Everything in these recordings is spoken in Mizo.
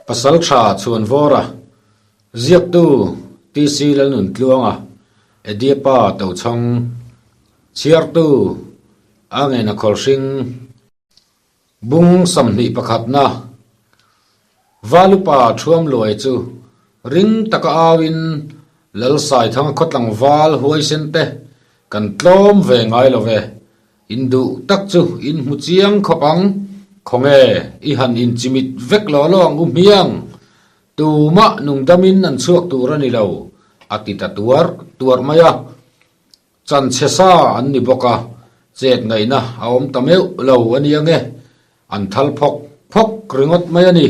Pasaltha Chhuanvawra, Ziaktu TC Lalnuntluanga, Ediapa Tochhawng, Chhiartu Angena Khawlhring, Bung 21 pakhatna, Valupa Thuamluai chu ring taka auin Lalsaithanga khawtlangval huaisen te kan tlawm ve ngai lo ve. In duh tak chu in hmu chiang khawp ang, khawnge i han inchimit vek law law ang u hmiang, tumah nungdamin an chhuak tur a ni lo, a ti ta tuar tuar mai a. Chan chhe sa an ni bawk a, chet ngaihna a awm ta meuh lo a ni ange, an thal phawk phawk ringawt mai a ni.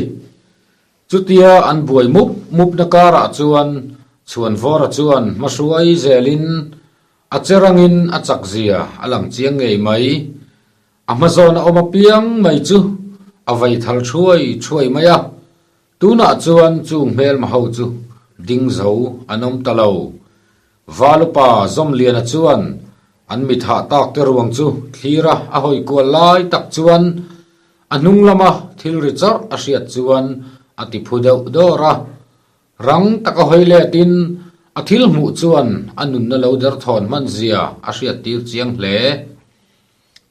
Chutia an buai mup mupna karah chuan Chhuanvawra chuan hmahruai zelin A che rangin a chak zia a lang chiang ngei mai. A hmazawn a awm apiang mai chu a vei thal thuai thuai mai a. Tunah chuan chung hmelma ho chu ding zo an awm ta lo. Valupa Zawmliana chuan an mi thah tak te ruang chu thlir a a hawi kual lai tak chuan a hnung lama thil ri chawrh a hriat chuan a ti phu deuh dawr a. Rang taka hawi letin a thil hmuh chuan a nunna lo derthawn hman zia a hriattir chiang hle.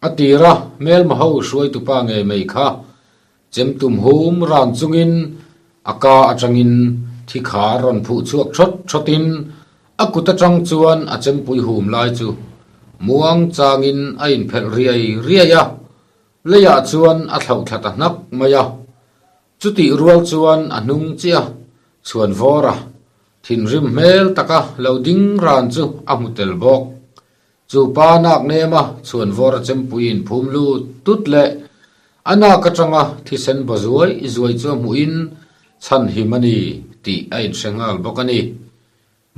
A tira hmelma ho hruaitupa ngei mai kha chemtum hum ran chungin a ka atangin thi khar rawn phuh chhuak thawt thawtin a kut atang chuan a chempui hum lai chu muang changin a inphelh riai riai a, leiah chuan a thlauh thla ta hnak mai a. Chutih rual chuan a hnung chiah chhuan vawr a, thinrim hmel taka lo ding ran chu a hmu tel bawk. Chu pa nak nema chhuan vawr a chempui inphum lut tut leh a nak atanga thisen baw zuai zuai chu a hmuhin chhan him a ni tih a inhre nghal bawk a ni.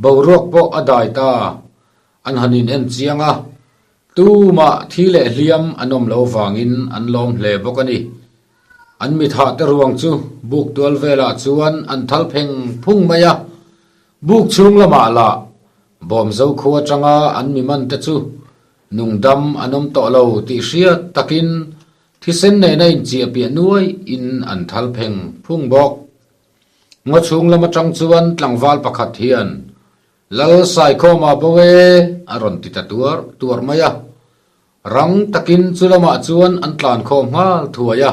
Boruak pawh a dai ta, an han in en chiang a, tumah thi leh hliam an awm lo vangin an lawm hle bawk a ni. An mithah te ruang chu buk tual velah chuan an thal pheng phung mai a, buk chhung lamah lah Bawmzo khua atanga an mi man te chu nungdam an awm tawh lo tih hriat takin thisen nena inchiah piah nuai in an thal pheng phung bawk. Ngaw chhung lam atang chuan tlangval pakhat hian, Lal Saikhawma bo e! a rawn ti ta tuar tuar mai a. Rang takin chu lamah chuan an tlan khawm nghal thuai a.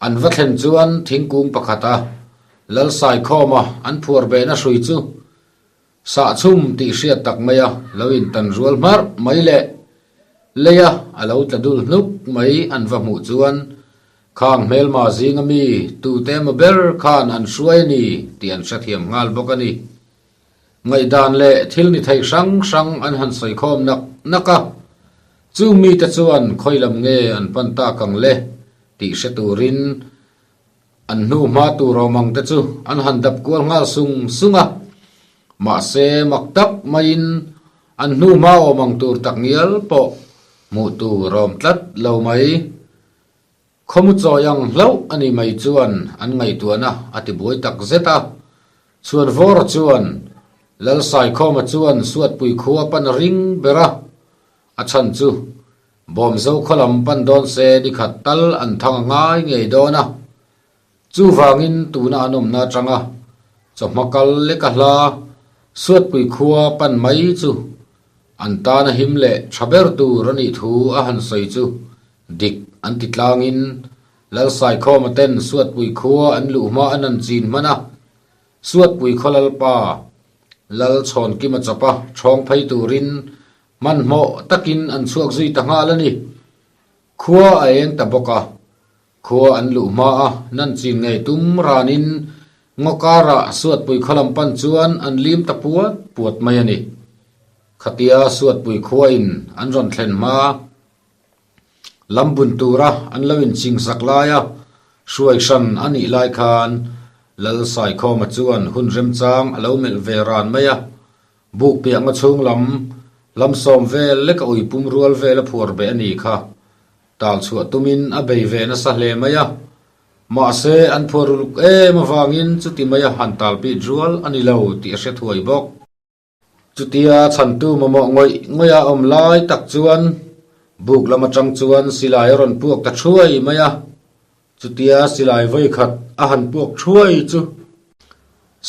An va thlen chuan thingkung pakhata Lal Saikhawma an phuar behna hrui chu Sahchhum tih hriat tak maia lo intan rual hmarh mai leh leia a lo tla dul hnuk mai an va hmuh chuan khang hmelma zinga mi tute emaw ber khan an hruai a ni tih an hrethiam nghal bawk a ni. Ngaihdan leh thil ni thei hrang hrang an han sawi khawm nak nak a, chung mite chuan khawi lam nge an pan tak ang le tih hre turin An hnu hma tur awm ang te chu an han dap kual nghal sung sung a, mahse mak tak maiin an hnu hma awm ang tur tak ngial pawh hmuh tur a awm tlat lo mai. Khawmu chawi ang hlauh a ni mai chuan an ngaihtuahna a ti buai tak zet a, Chhuanvawra chuan Lalsaikhawma chuan Suatpui khua pan a ring ber a, a chhan chu Bawmzo khaw lam pan dawn se ni khat tal an thang a ngai ngei dawn a, chuvangin tuna an awmna atanga chawhma kal lek a hla Suatpui khua pan mai chu an tana him leh tha ber tur a nih thu a han sawi chu dik an ti tlangin Lalsaikhawma ten Suatpui khua an luh hma an an chin hman a, Suatpui khaw Lalpa Lalchhawnkima chawpa thawng phei turin Hmanhmawh takin an chhuak zui ta nghal a ni. Khua a eng ta bawk a, khua an luh hma a nan chin ngei tum ranin ngaw karah Suatpui khaw lam pan chuan an lim ta puat puat mai a ni. Khatia Suatpui khuain an rawn thlen hma lam bun tura an lo inchingsak laia hruai hran a nih lai khan Lal Saikhawma chuan hun remchang a lo melh ve ran mai a. Buk piahna chhung lam lam sawm vel lek a ui pum rual vel a phuar beh a ni kha. Tal chhuah tumin a bei ve nasa hle mai a. Mahse, an phuar uluk em avangin chuti maia han tal pit rual a ni lo tih a hre thuai bawk. Chutia chhantu mamawh ngawih ngawih a awm lai tak chuan buk lam atang chuan silai a rawn puak ta thuai mai a. Chutia silai vawikhat a han puak thuai chu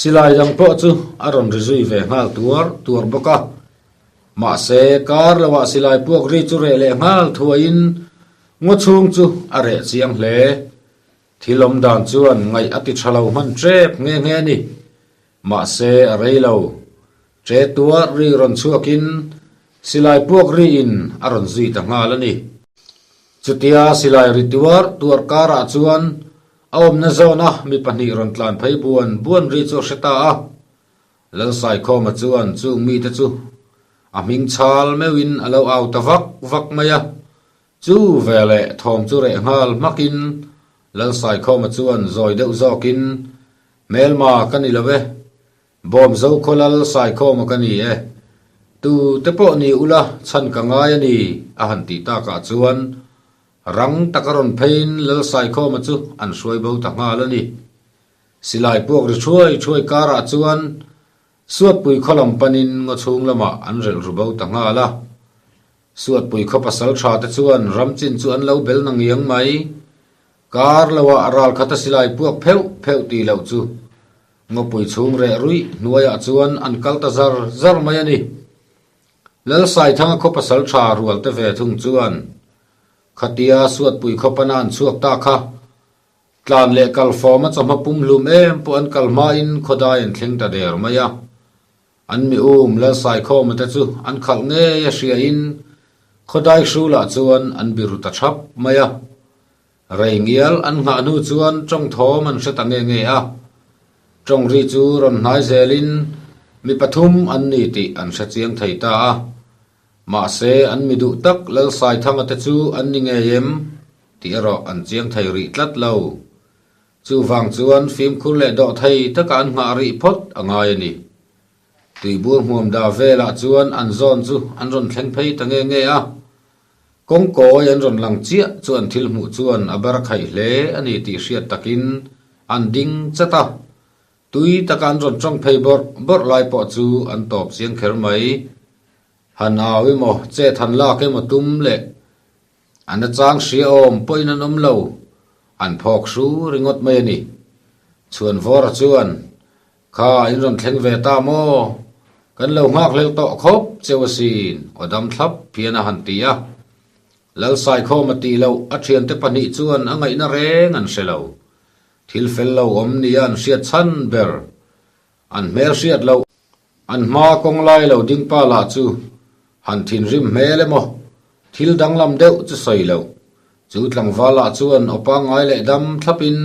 silai dang pawh chu a rawn ri zui ve nghal tuar tuar bawk a. Mahse, kar loah silai puak ri chu reh leh nghal thuaiin ngaw chhung chu a reh chiang hle. Thil awm dan chuan ngaih a ti tha lo hman tep nghe nghe a ni. Mahse, a rei lo. Ṭe tuar ri rawn chhuakin silai puak riin a rawn zui ta nghal a ni. Chutia silai ri tuar tuar karah chuan a awmna zawna mi pahnih rawn tlan phei buan buan ri chu a hre ta a. Lalsaikhawma chuan chung mite chu a hming chhal meuhin a lo au ta vak vak mai a. Chu veleh thawm chu reh nghal hmakin Lalsaikhawma chuan zawi deuh zawkin, Hmelma ka ni lo e, Bawmzo khaw lal Saikhawma ka ni e, tu te pawh ni ula chhan ka ngai a ni a han tih takah chuan rang taka rawn pheiin Lal Saikhawma chu an hruai bo ta nghal a ni. Silai puak ri thuai thuai karah chuan Suatpui khaw lam panin ngaw chhung lamah an relh ru bo ta nghal a. Suatpui khaw pasal tha te chuan ram chin chu an lo bel na ngiang mai. Kar loah ral khata silai puak pheuh pheuh tih loh chu ngawpui chhung reh ruih hnuaiah chuan an kal ta zar zar mai a ni. Lalsaithanga khaw pasal tha rual te ve thung chuan khatia Suatpui khaw pana an chhuak ta kha Tlan leh kal fawma chawhma pum hlum em pawh an kal hmain khawdai an thleng ta der mai a. An mi um Lalsaikhawma te chu an khalh ngei a hriain khawdai hrulah chuan an biru ta thap mai a. Rei ngial an nghah hnu chuan tawng thawm an hre ta nge nge a. Tawng ri chu rawn hnai zelin mi pathum an ni tih an hre chiang thei ta a. Mahse an mi duh tak Lalsaithanga te chu an ni ngei em? Tih erawh an chiang thei rih tlat lo. Chuvang chuan fimkhur leh dawh thei taka an nghah rih phawt a ngai a ni. Tuibur hmuam da velah chuan an zawn chu an rawn thleng phei ta nge nge a. Kawngkawi an rawn lang chiah chu an thil hmuh chuan a bar khaih hle a ni tih hriat takin an ding chat a. Tui taka an rawn tawng phei bawrh bawrh lai pawh chu an tawp chiang kher mai. Han au emaw, chet han lak emaw tum leh A nachang hria awm pawhin an awm lo, an phawk hru ringawt mai a ni. Chhuanvawra chuan, Kha, in rawn thleng ve ta maw? Kan lo nghak hlel tawh khawp cheu asin, aw dam thlap hian a han ti a. Lalsaikhawma tih loh a thiante pahnih chuan a ngaihna reng an hre lo. Thil fel lo awm nia an hriat chhan ber. An hmel hriat loh. An hma kawng lai lo ding pa lah chu han thinrim hmel emaw, thil danglam deuh chu sawi loh. Chu tlangval lah chuan aw pangngai leh dam thlapin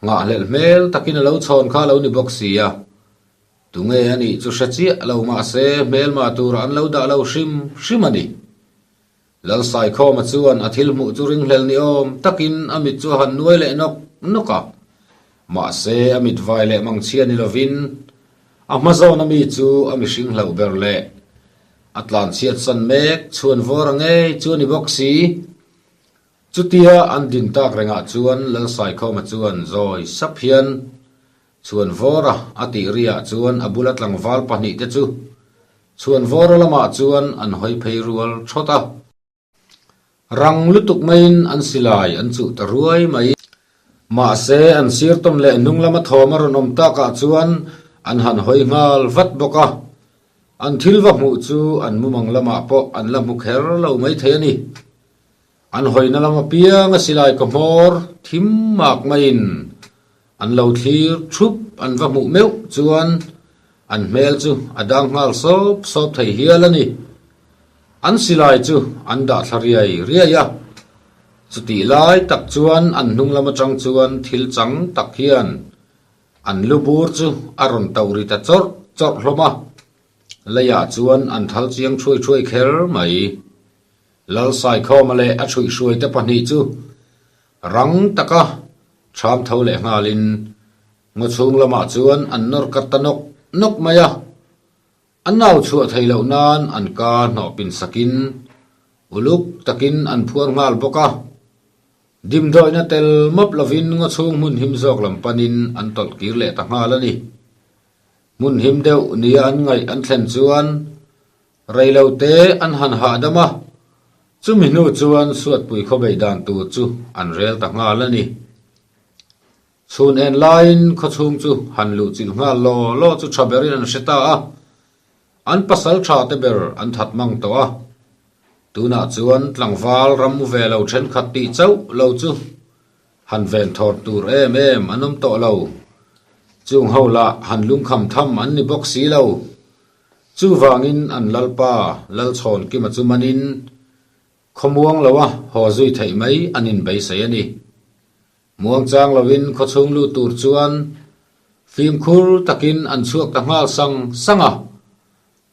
nghahhlelh hmel takin a lo chhawn kha lo ni bawk si a. Tunge a nih chu hre chiah lo mahse hmelma turah an lo dah lo hrim hrim a ni. Lalsaikhawma chuan a thil hmuh chu ringhlel ni awm takin a mit chu a han nuai leh nawk nawk a. Mahse, a mit vai leh mangchhia ni lovin a hma zawn a mi chu a mihring hlauh ber leh a tlanchhiat san mek chhuan vawr a ngei chu a ni bawk si. Chutia an din tak rengah chuan Lalsaikhawma chuan zawi sap hian Chhuan vawra a tih riah chuan a bula tlangval pahnihte chu chhuan vawra lamah chuan an hawi phei rual thawt a. Rang lutuk maiin an silai an chuh ta ruai mai. Mahse, an sir tawn leh hnung lama thawm a rawn awm takah chuan an han hawi nghal vat bawk a. An thil va hmuh chu an mumang lamah pawh an la hmu kher lo maithei a ni. An hawina lam apianga silai ka hmawr thim mak maiin an lo thlir thup an va hmuh meuh chuan an hmel chu a dang nghal sawp sawp thei hial a ni. An silai chu an dah thla riai riai a, chutih lai tak chuan an hnung lam atang chuan thil chang tak hian an lu bur chu a rawn tauh ri ta chawrh chawrh hlawm a, leiah chuan an thal chiang thuai thuai kher mai. Lalsaikhawma leh a chhuihhruaite pahnih chu rang taka ṭham tho leh nghalin ngaw chhung lamah chuan an nawr kat ta nawk nawk mai a. An nau chhuah thei loh nan an ka hnawh pin sakin uluk takin an phuar nghal bawk a. Dimdawihna tel mawp lovin ngaw chhung hmun him zawk lam panin an tawlh kir leh ta nghal a ni. Hmun him deuh nia an ngaih an thlen chuan Reilote an han hahdam a, chumi hnu chuan Suatpui khawbeih dan tur chu an rel ta nghal a ni. Chhun en laiin khawchhung chu han luh chilh nghal law law chu tha berin an hre ta a, an pasal tha te ber an that mang tawh a. Tunah chuan tlangval ram mu ve lo thenkhat tih chauh lo chu han ven thawr tur em em an awm tawh lo. Chung ho lah han lungkham tham an ni bawk si lo. Chuvangin an lalpa Lalchhawnkima chu manin Khawmuang loa haw zui theih mai an inbeisei a ni. Muangchang loin khawchhung lut tur chuan fimkhur takin an chhuak ta nghal sang sang a.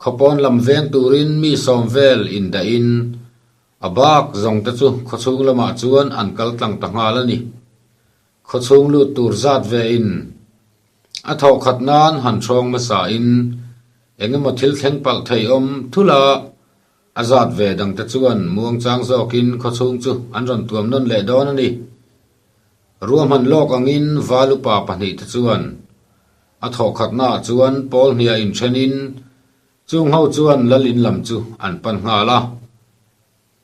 Khawpawn lam veng turin mi sawm vel indahin a bak zawng te chu khawchhung lamah chuan an kal tlang ta nghal a ni. Khawchhung lut tur zat vein a thawhkhat nan han hrawng hmasain engemaw thil thleng palh thei awm thula A zat ve dangte chuan muangchang zawkin khawchhung chu an rawn tuam nawn leh dawn a ni. Ruahman lawk angin Valupa pahnihte chuan a thawhkhatnaah chuan pawl hniah inthenin chung ho chuan lal in lam chu an pan nghal a.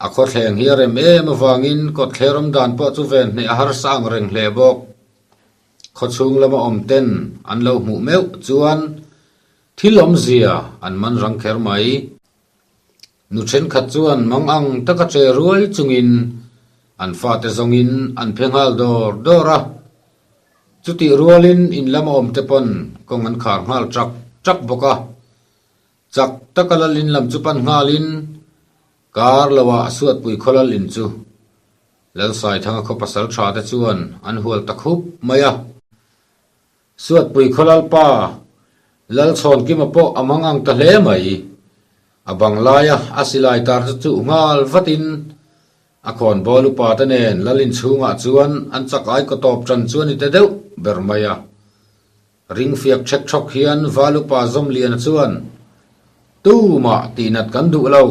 A khawthleng hi a rem em avangin kawtthler awm dan pawh chu ven hneh a harsa ang reng hle bawk. Khawchhung lama awm ten an lo hmuh meuh chuan thil awmzia an man rang kher mai. Nu thenkhat chuan mang ang taka che ruai chungin an fate zawngin an phe nghal dawr dawr a. Chutih rualin in lama awmte pawn kawng an khar nghal chak chak bawk a. Chak taka lal in lam chu pan nghalin kar loah Suatpui khaw lal in chu Lalsaithanga khaw pasal tha te chuan an hual ta khup mai a. Suatpui khaw lalpa Lalchhawnkima pawh a mang ang ta hle mai. A bang laia a silai tar chu chuh nghal vatin a khawnbawl upa te nen lal inchhungah chuan an chak ai kaw tawp tan chu a ni ta deuh ber mai a. Ringfiak chhek chhawk hian Val upa Zawmliana chuan, Tumah tihnat kan duh lo.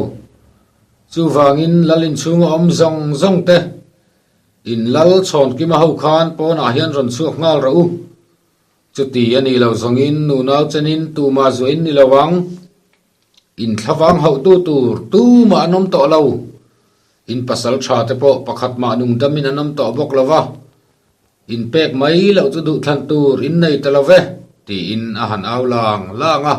Chuvangin lal inchhunga awm zawng zawng te In lal Chhawnkima ho khan pawnah hian rawn chhuak nghal rawh u. Chuti a nih loh zawngin nunau chenin tumah zuah in ni lo ang. In thlavang hauhtu tur tumah an awm tawh lo. In pasal tha te pawh pakhat mah nungdamin an awm tawh bawk lo va. In pek mai loh chu duhthlan tur in nei ta lo ve, tiin a han au lang lang a.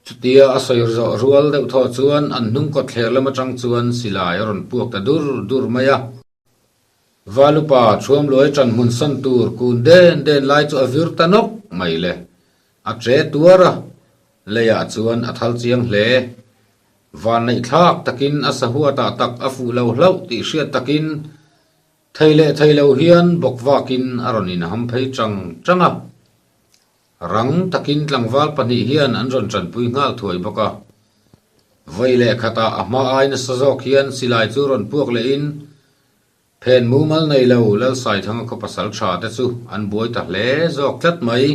Chutia a sawi zawh rual deuh thawh chuan an hnung kawtthler lam atang chuan silai a rawn puak ta dur dur mai a. Valupa Thuamluai ṭan hmun sawn tur kun den den lai chu a vir ta nawk mai le. A ṭe tuar a, leiah chuan a thal chiang hle. Vanneihthlak takin a sahuatah tak a fuh lo hlauh tih hriat takin thei leh thei lo hian bawk vakin a rawn inham phei ṭang ṭang a. Rang takin tlangval pahnih hian an rawn tanpui nghal thuai bawk a. Vawi leh khatah a hma ai nasa zawk hian silai chu rawn puak lehin phen mumal nei lo Lalsaithanga khaw pasal tha te chu an buai ta hle zawk tlat mai.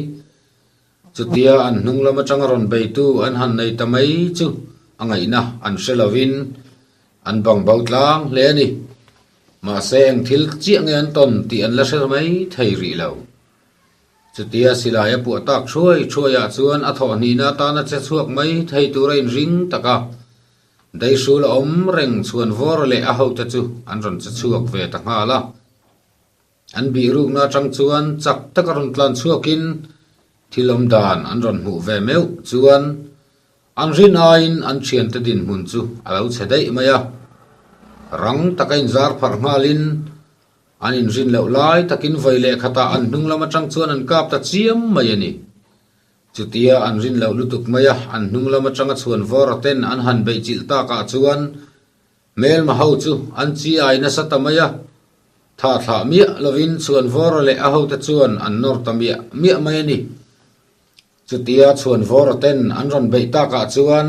Chutia an hnung lam atanga rawn beitu an han nei ta mai chu a ngaihna an hre lovin an bang bo tlang hle a ni. Mahse eng thil chiah nge an tawn tih an la hre mai thei rih lo. Chutia silai a puah tak thuai thuaiah chuan a thawh hnihna atana che chhuak mai thei tur a inring tak a. Deihrul a awm reng chhuan vawr leh a hote chu an rawn che chhuak ve ta nghal a. An bih rukna atang chuan chak taka rawn tlan chhuakin thil awm dan an rawn hmuh ve meuh chuan an rin aiin an thiante dinhmun chu a lo chhe daih mai a. Rang taka inzar pharh nghalin An inrin loh lai takin vawi leh khatah an hnung lam atang chuan an kap ta chiam mai a ni. Chutia an rin loh lutuk mai a, an hnung lam atanga chhuan vawr a ten an han beih chilh takah chuan hmelma ho chu an chi ai nasa ta mai a. Thah thlah miah lovin chhuan vawr a leh a hote chuan an nawr ta miah miah mai a ni. Chutia chhuan vawr a ten an rawn beih takah chuan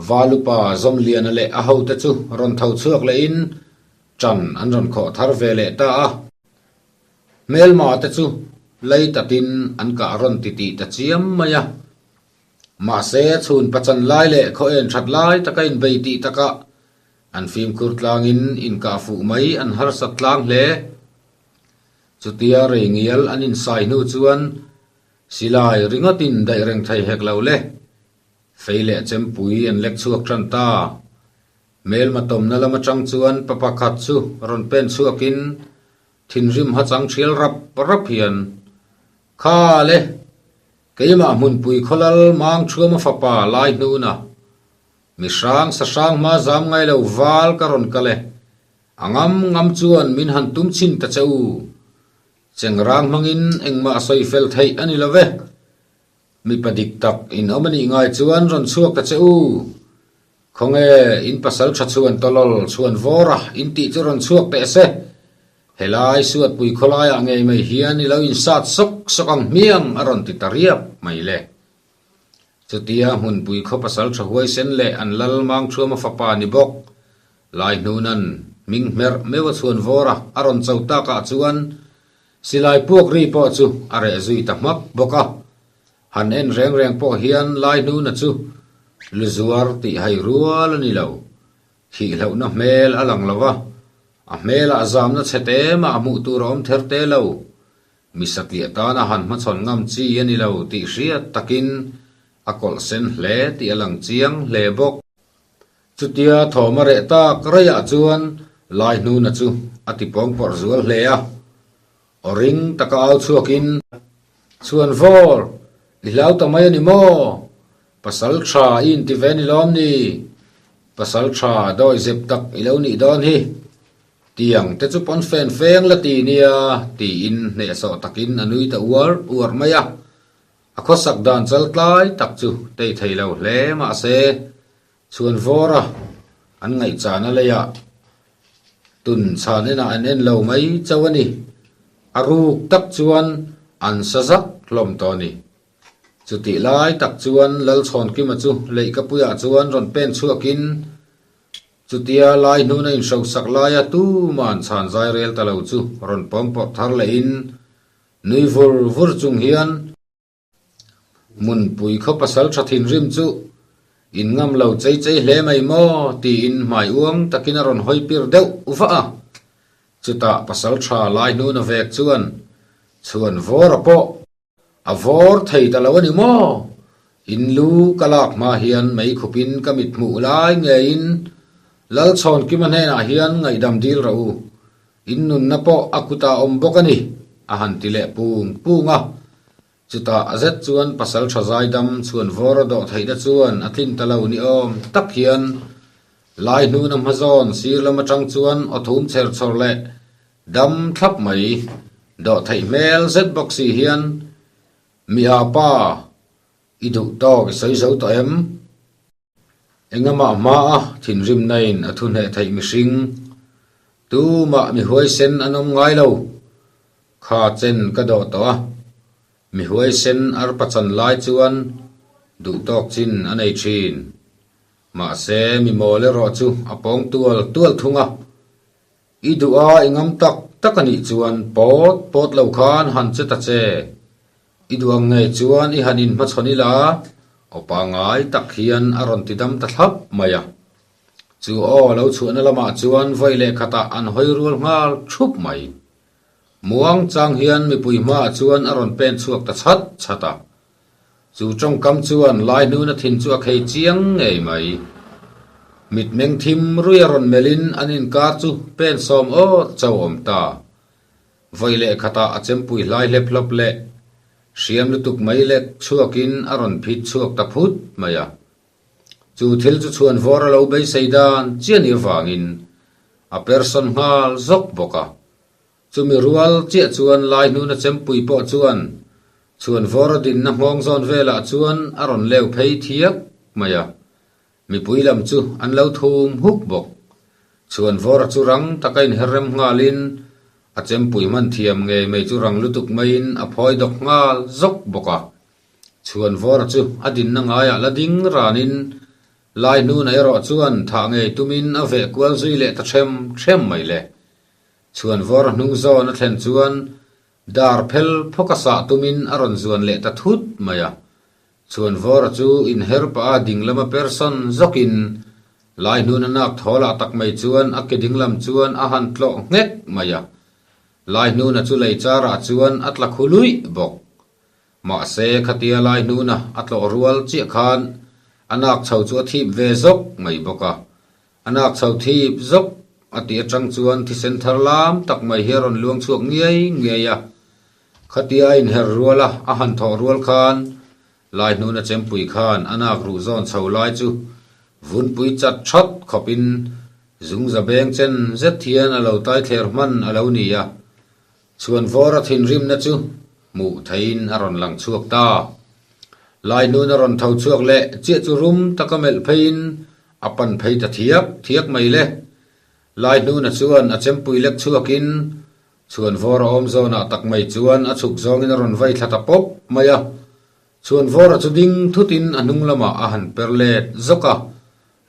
Valupa Zawmliana leh a hote chu rawn tho chhuak lehin Ṭan an rawn khawh thar ve leh ta a, hmelma te chu lei tatin an kah rawn ti tih ta chiam mai a. Mahse, chhun pachan lai leh khaw en ṭhat lai taka inbei tih takah an fimkhur tlangin inkah fuh mai an harsat tlang hle. Chutia rei ngial an insai hnu chuan silai ringawtin daih reng thei hek lo le. Fei leh chempui an lek chhuak ṭan ta. Hmelma tawmna lam atang chuan pa pakhat chu rawn pen chhuakin Thinrim hachang thial rap rap hian, Kha le, keimah hmunpui khawlal mang thuama fapa lai hnuna mi hrang sa hrang hma zam ngai lo val ka rawn kal e, a ngam ngam chuan min han tum chhin ta che u. Chengrang hmangin engmah sawi fel theih a ni lo ve. Mipa dik tak in awm a nih ngai chuan rawn chhuak ta che u. Khawnge in pasal tha chhuan tawlawl chhuan vawr a in tih chu rawn chhuak teh se. Helai Suatpui khawlaiah ngei mai hian i lo insat sawk sawk ang hmiang a rawn ti ta riap mai le. Chutia hmunpui khaw pasal tha huaisen leh an lal Mangthuama fapa ni bawk Laihnunan hming hmerh meuh a chhuan vawr a a rawn cho takah chuan Silai puak ri pawh chu a reh zui ta hmak bawk a, han en reng reng pawh hian lai hnuna chu lu zuar tih hai rual a ni lo. Thihlohna hmel a lang lo va, a hmelah zamna chhe te mah hmuh tur a awm ther te lo. Mi satliah tana han hmachhawn ngam chi a ni lo tih hriat takin a kawlh sen hle tih a lang chiang hle bawk. Chutia thawm a reh tak raiah chuan lai hnuna chu a ti pawngpawrh zual hle a. Aw ring taka au chhuakin, Chhuan vawr, i hlau ta mai a ni maw? Pasal tha i inti ve ni lawm ni? Pasal tha dawi zep tak i lo nih dawn hi. Tiang te chu pawn fen feng la ti nia, tiin hnehsawh takin a nui ta uar uar mai a. A khawsak dan chal tlai tak chu tei thei lo hle mahse, chhuan vawra an ngaihchana leiah tun chhan enah an en lo mai chauh a ni. A ruk tak chuan an sa zak hlawm tawh a ni. Chutih lai tak chuan Lalchhawnkima chu leihkapuiah chuan rawn pen chhuakin chutia lai hnuna inhrosak laia tuman chhan zai rel ta lo chu rawn pawngpawrh thar lehin Nui vur vur chung hian Hmunpui khaw pasal tha thinrim chu in ngam lo chei chei hle mai maw tiin hmai uang takin a rawn hawi pir deuh vah a. Chutah pasal tha lai hnuna vek chuan chhuan vawr a pawh a vawr thei ta lo a ni maw? In lu ka lak hma hian mei khupin ka mit hmuh lai ngeiin Lalchhawnkima hnenah hian ngaihdam dil rawh u. In nunna pawh a kutah awm bawk a ni, a han ti leh pung pung a. Chutah a zet chuan pasal tha zaidam chhuan vawr a dawh theihna chuan a tlin ta lo ni awm tak hian lai hnuna hma zawn sir lam atang chuan aw thum chher chhawr leh dam thlap mai dawh theih hmel zet bawk si hian Mi a pa, i duh tawk i sawi zo tawh em? Engamah hmaa thinrimnain a thuhneh theih mihring, tumah mi huaisen an awm ngai lo. Kha chen ka dawh tawh a, mi huaisen arpa chan lai chuan duhtawk chin a nei thin. Mahse, mi mawl erawh chu a pawng tual tual thung a. I duh a, i ngam tak tak a nih chuan pawt pawt lo khan han che ta che. I duh ang ngei chuan i han inhmachhawn ila, aw pangngai tak hian a rawn ti dam ta thlap mai a. Chu aw lo chhuahna lamah chuan vawi leh khatah an hawi rual nghal thup mai. Muang chang hian mipui hmaah chuan a rawn pen chhuak ta chhat chhat a. Chu tawngkam chuan lai hnuna thin chu a khei chiang ngei mai. Mitmeng thim rui a rawn melhin an inkar chu pen sawm awt chauh a awm ta. Vawi leh khatah a chempui hlai hlep hlawp leh hriam lutuk mai lek chhuakin a rawn phit chhuak ta phut mai a. Chu thil chu chhuan vawr a lo beisei dan chiah ni avangin a persawn nghal zawk bawk a. Chumi rual chiah chuan lai hnuna chempui pawh chuan chhuan vawr a dinna nghawng zawn velah chuan a rawn leu phei thiak mai a. Mipui lam chu an lo thum huk bawk. Chhuan vawra chu rang taka inher rem nghalin a chempui hman thiam ngei mai chu rang lutuk maiin a phawi dawk nghal zawk bawk a. Chhuan vawra chu a dinna ngaiah la ding ranin lai hnuna erawh chuan thah ngei tumin a veh kual zui leh ta ṭhem ṭhem mai le. Chhuan vawra hnung zawn a thlen chuan dar phel phawka sah tumin a rawn zuan leh ta thut mai a. Chhuanvawra chu inher pah a ding lama person zawkin lai hnuna nak thawlah tak mai chuan a ke dinglam chuan a han tlawh nghek mai a. Lai hnuna chu lei charah chuan a tla khu luih bawk. Mahse khatia lai hnuna a tlawh rual chiah khan a nak chho chu a thip ve zawk mai bawk a. A nak chho thip zawk. a tih atang chuan thisen thar lam tak mai hi a rawn luang chhuak ngiai ngiai a. Khatia a inher rual a, a han thawh rual khan Laihnuna chempui khan a nak ruh zawn chho lai chu vunpui chat that khawpin zungza beng chen zet hian a lo tai thler hman a lo ni a. Chhuanvawra thinrimna chu hmuh theihin a rawn lang chhuak ta. Laihnuna rawn tho chhuak leh chiah chu rum taka melh pheiin a pan phei ta thiak thiak mai le. Laihnuna chuan a chempui lek chhuakin Chhuanvawra awm zawnah tak mai chuan a chhuk zawngin a rawn vai thla ta pawp mai a. Chhuanvawra chu ding thutin a hnung lamah a han per let zawk a.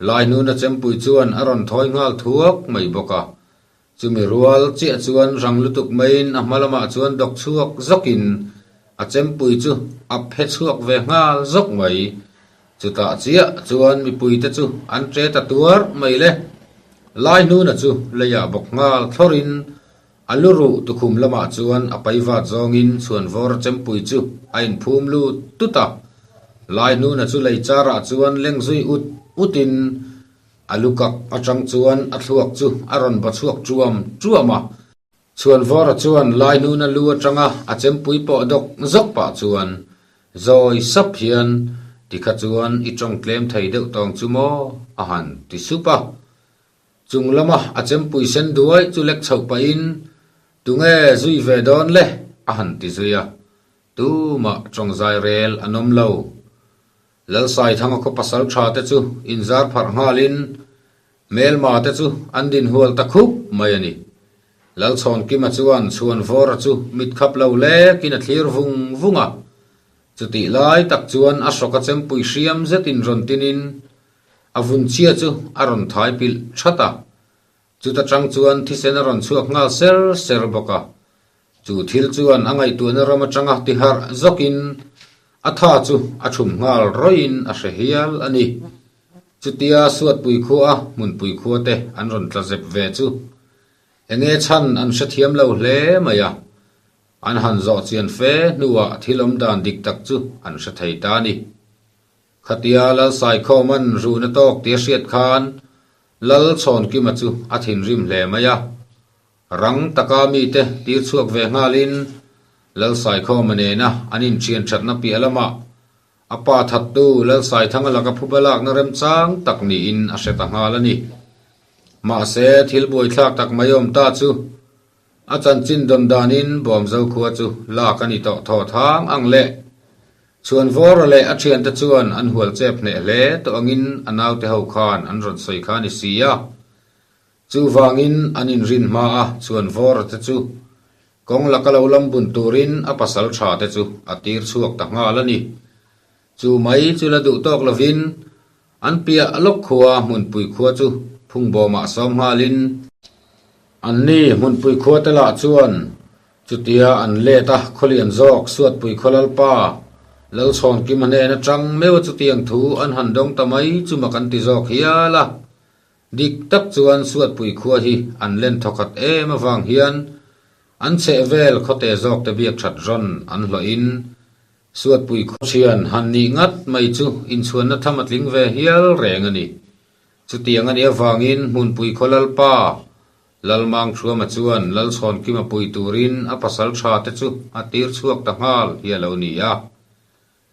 Laihnuna chempui chuan a rawn thawi nghal thuak mai bawk a. Chumi rual chiah chuan rang lutuk maiin a hma lamah chuan dawk chhuak zawkin a chempui chu a phe chhuak ve nghal zawk mai. Chutah chiah chuan mipuite chu an ṭe ta tuar mai le. Laihnuna chu leiah bawk nghal thlawrin a lu ruh tukhum lamah chuan a pai vat zawngin chhuanvawr chempui chu a inphum lut tut a. Laihnuna chu lei charah chuan leng zui ut utin A lu kak atang chuan a thluak chu a rawn ba chhuak ṭuam ṭuam a. Chhuanvawra chuan Laihnuna lu atanga a chempui pawh dawk zawk pah chuan zawi sap hian tikha chuan i tawng tlem thei deuh tawng chu maw a han ti sup a. Chung lama a chempui sen duai chu lek chhoh pahin tunge zui ve dawn le a han ti zui a. Tumah tawngzai rel an awm lo. Lalsaithanga khaw pasal tha te chu inzar pharh nghalin hmelma te chu an din hual ta khup mai a ni. Lalchhawnkima chuan Chhuanvawra chu mit khap lo lekin a thlir vung vung a. Chutih lai tak chuan a hrawka chempui hriam zetin rawn tinin a vunchhia chu a rawn thai pilh that a. Chuta tang chuan thisen a rawn chhuak nghal ser ser bawk a. Chu thil chuan a ngaihtuahna ram atanga ti harh zawkin a tha chu a thum nghal rawih-in a hre hial a ni. Chutia Suatpui khua Hmunpui khua te an rawn tla zep ve chu enge chhan an hrethiam lo hle mai a, an han zawh chian fe hnuah thil awm dan dik tak chu an hre thei ta a ni. Khatia Lalsaikhawma'n runa tawk tia hriat khan Lalchhawnkima chu a thinrim hle mai a. Rang taka mite tir chhuak ve nghalin Lalsaikhawma nena an inthian thatna piah lamah a pa thattu Lalsaithanga laka phuba lakna remchang tak niin a hre ta nghal a ni. Mahse, thil buaithlak tak mai awm ta chu a chanchin dawn danin Bawmzo khua chu lak a ni tawh thaw thang ang le. Chhuanvawra leh a thiante chuan an hual chep hneh hle tawh angin a naute ho khan an rawn sawi kha a ni si a. Chuvangin an inrin hma a Chhuanvawra te chu kawng laka lo lam bun turin a pasal tha te chu a tir chhuak ta nghal a ni. Chu mai chu la duh tawk lovin an piah lawk khua Hmunpui khua chu phungbawmah sawm nghalin anni Hmunpui khua te lah chuan chutia an let a khawlian zawk Suatpui khaw Lalpa Lalchhawnkima hnen atang meuh a chutiang thu an han dawng ta mai chu mak an ti zawk hial a. Dik tak chuan Suatpui khua hi an len thawkhat em avang hian an chheh vel khawte zawk te biak that rawn an hlawhin Suatpui khua thian han nih ngat mai chu inchhuanna tham a tling ve hial reng a ni. Chutiang a nih avangin Hmunpui khaw Lalpa, Lalmangthuama chuan Lalchhawnkima pui turin a pasal tha te chu a tir chhuak ta nghal hi a lo ni a.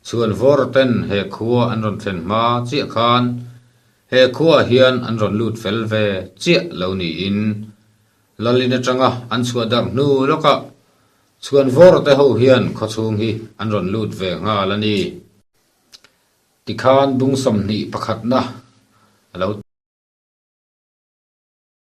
Chhuan vawr ten he khua an rawn thlen hma chiah khan he khuaah hian an rawn lut fel ve chiah lo niin Lalin atanga an chhuah darh hnu lawkah chhuan vawr te ho hian khawchhung hi an rawn lut ve nghal a ni. Tikhan bung 21 na a lo.